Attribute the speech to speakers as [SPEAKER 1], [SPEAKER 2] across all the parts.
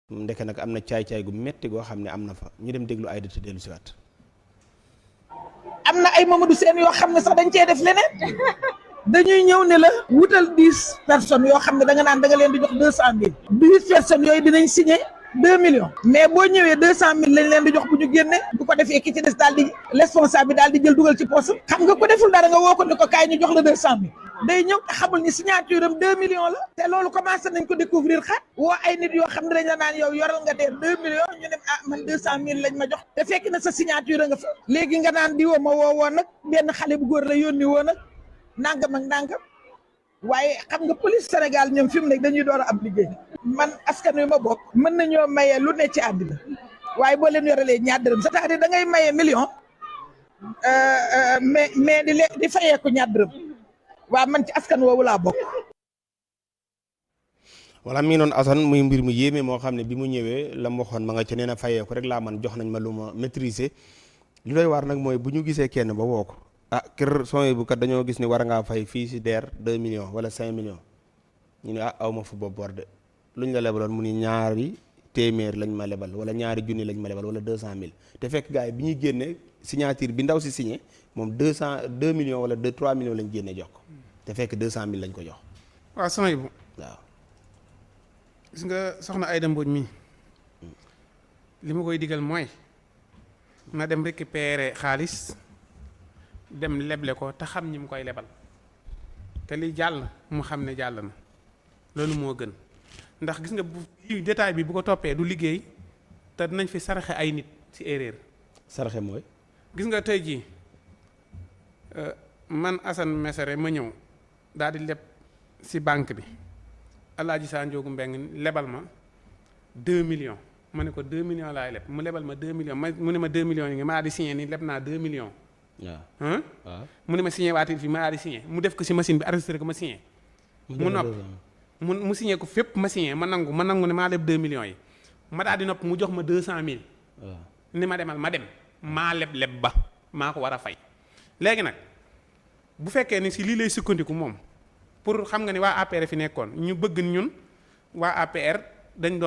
[SPEAKER 1] ndeke nag am na caay-caay gu metti goo xam ne am na fa ñu dem déglu ay dëtt dellu si waat.
[SPEAKER 2] am na ay Mamadou Sène yoo xam ne sax dañ cee def leneen dañuy ñëw ne la wutal 10 personnes yoo xam ne da nga naan da nga leen di jox 200 000 10 personnes yooyu dinañ signé 2 millions mais boo ñëwee 200 000 lañ leen di jox bu ñu génne bu ko defee ki ci des daal di responsable bi daal di jël dugal ci poche xam nga ko deful dara nga woo ko ne ko kaay ñu jox la 200 000 day ñëw te xamul ni signature am 2 millions la te loolu commencé nañ ko découvrir xat woo ay nit yoo xam ne dañ la naan yow yoral nga dee 2 millions ñu ne man 200 000 lañ ma jox te fekk na sa signature nga fa léegi nga naan di woo ma woon nag benn xale bu góor la yónni woon nag nangam ak nangam waaye xam nga police Sénégal ñoom fi mu nekk dañuy door a ab liggéey man askan wi ma bokk mën nañoo maye lu ne ci àddina waaye boo leen yoralee ñaar dërëm c'est-à-dire da ngay maye million mais di fayeeku ñaar dërëm waaw man ci askan woowu laa bokk.
[SPEAKER 1] voilà mi ngi noonu Assane muy mbir mu yéeme moo xam ne bi mu ñëwee la ma waxoon ma nga ci nee na fayeeku rek laa man jox nañ ma lu ma maîtriser li doy waar nag mooy bu ñu gisee kenn ba woo ko kër son bu kat dañoo gis ni war ngaa fay fii si DER 2 millions wala 5 millions ñu ne aw ma fu bopp bor de luñ la lebaloon mu ni ñaari téeméer lañ ma lebal wala ñaari junni lañ ma lebal wala 200 000 te fekk gars yi bi ñuy génne signature bi ndaw si signé moom 2 millions wala 3 millions lañ génne jox ko te fekk 200 000 lañ ko jox.
[SPEAKER 3] waaw son bu
[SPEAKER 1] waaw.
[SPEAKER 3] gis nga soxna Aïda Mbodj mii li ma koy digal mooy na dem récupérer xaalis dem leble ko te xam ñi mu koy lebal te li jàll mu xam ne jàll na loolu moo gën ndax gis nga bu détail bi bu ko toppee du liggéey te dinañ fi saraxe ay nit ci erreur.
[SPEAKER 1] saraxe mooy.
[SPEAKER 3] gis nga tey jii man Assane Mesere ma ñëw daal di leb ci banque bi Alaaji Sa Njoogu Mbeng lebal ma 2 millions ma ne ko 2 millions laay leb mu lebal ma 2 millions mu ne ma 2 millions yi nga maa di signé ni leb naa 2 millions. waaw mu ne ma signé waatil fii ma maa di signé mu def ko ci machine bi enregistré ko ma signé. mu nopp mu signé ko fépp ma signé ma nangu ne maa leb 2 millions yi ma daal di nopp mu jox ma 200 000. waaw ni ma demal ma dem maa leb ba maa ko war a fay. léegi nag bu fekkee ni ci lii lay sukkandiku moom pour xam nga ni waa APR fi nekkoon ñu bëgg ñun waa APR dañ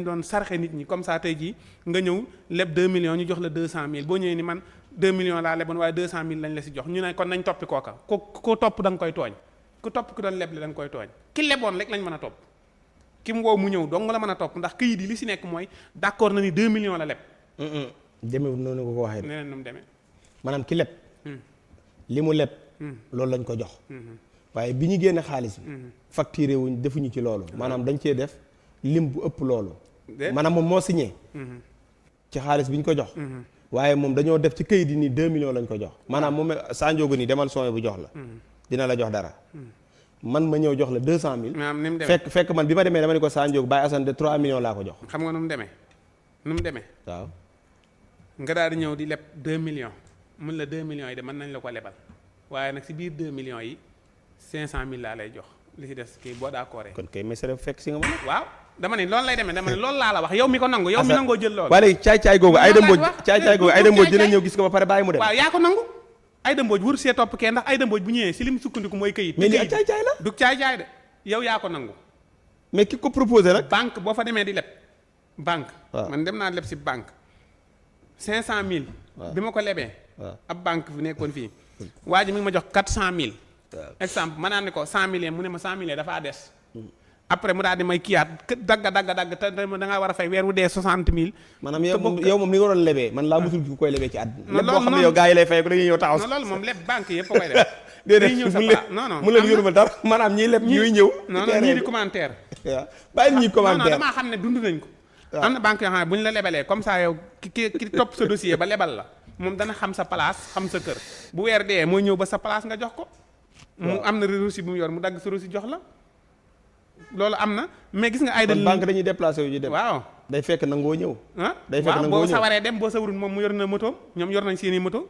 [SPEAKER 3] doon sarxe nit ñi comme ça tey jii nga ñëw leb 2 millions ñu jox la 200 000 boo ñëwee ni man 2 millions laa leboon waaye 200 000 lañ la ci jox ñu ne kon nañ toppi kooka ko topp da nga koy tooñ ku topp ku doon leble da nga koy tooñ ki leboon rek lañ mën a topp ki mu woo mu ñëw dong la mën a topp ndax këyit yi li ci nekk mooy d'accord na ni 2 millions la leb.
[SPEAKER 1] demee noonu ko waxee.
[SPEAKER 3] neneen nu mu demee.
[SPEAKER 1] maanaam ki leb. li mu leb. loolu lañ ko jox. waaye bi ñu génne xaalis bi. facturé wuñ defuñu ci loolu. maanaam dañ cee def lim bu ëpp loolu. maanaam moom moo signé. ci xaalis bi ñu ko jox. waaye moom dañoo def ci këyit yi nii 2 millions lañ ko jox. maanaam moom Sa Ndiogou nii demal son bu jox la. dina la jox dara. man ma ñëw jox la 200 000.
[SPEAKER 3] maanaam ni mu demee
[SPEAKER 1] fekk man bi ma demee dama ne ko Sa Ndiogou Baye Assane de 3 millions laa ko jox.
[SPEAKER 3] xam nga nu mu demee. waaw. nga daal di ñëw di leb 2 millions mun la 2 millions yi de mën nañ la ko lebal waaye nag ci biir 2 millions yi 500 000 laa lay jox li ci des kii boo d'accord.
[SPEAKER 1] kon kay mesere fekk si nga mën.
[SPEAKER 3] waaw dama ne loolu lay demee dama ne loolu laa la wax yow mi ko nangu yow mi nangoo jël loolu.
[SPEAKER 1] waaye léegi caay-caay googu Aïda Mbodj dina ñëw gis ko ba pare bàyyi mu dem.
[SPEAKER 3] waaw yaa ko nangu Aïda Mbodj wur see topp kee ndax Aïda Mbodj bu ñëwee ci lim sukkandiku mooy këyit.
[SPEAKER 1] mais lii caay-caay la
[SPEAKER 3] du caay-caay de yow yaa ko nangu.
[SPEAKER 1] mais ki ko proposé nag.
[SPEAKER 3] banque boo fa demee di leb banque. man dem naa leb ci banque 500 000. bi ma ko lebee. ab banque fi nekkoon fii. waa ji mi ngi ma jox 400 000. exemple ma naan ne ko 100 000 mu ne ma 100 000 dafaa des. après mu daal di may kiyaat dagg te da ngaa war a fay weer wu dee 60 000.
[SPEAKER 1] maanaam yow moom ni nga doon lebee man laa musul ku koy lebee ci àddina. leb boo xam ne yow gars yi lay fay ko dañuy ñëw taxaw.
[SPEAKER 3] non loolu moom leb banque yëpp a koy def.
[SPEAKER 1] déedéet mu leen yoruma dara maanaam ñiy leb ñuy ñëw.
[SPEAKER 3] non ñii di commentaire.
[SPEAKER 1] waaw bàyyi ñuy commentaire
[SPEAKER 3] non damaa xam ne dund nañ ko. am na banque yoo xam ne bu ñu la lebalee comme ça yow ki topp sa dossier ba lebal la moom dana xam sa place xam sa kër bu weer dee mooy ñëw ba sa place nga jox ko. mu am na reçu bu mu yor mu dagg sa reçu jox la. loolu am na mais gis nga ay
[SPEAKER 1] kon banque dañuy déplacé wu ñu dem.
[SPEAKER 3] waaw
[SPEAKER 1] day fekk nangoo ñëw.
[SPEAKER 3] ah
[SPEAKER 1] day fekk nangoo ñëw
[SPEAKER 3] boo sawaree dem boo sawarul moom mu yor na moto ñoom yor nañ seeni moto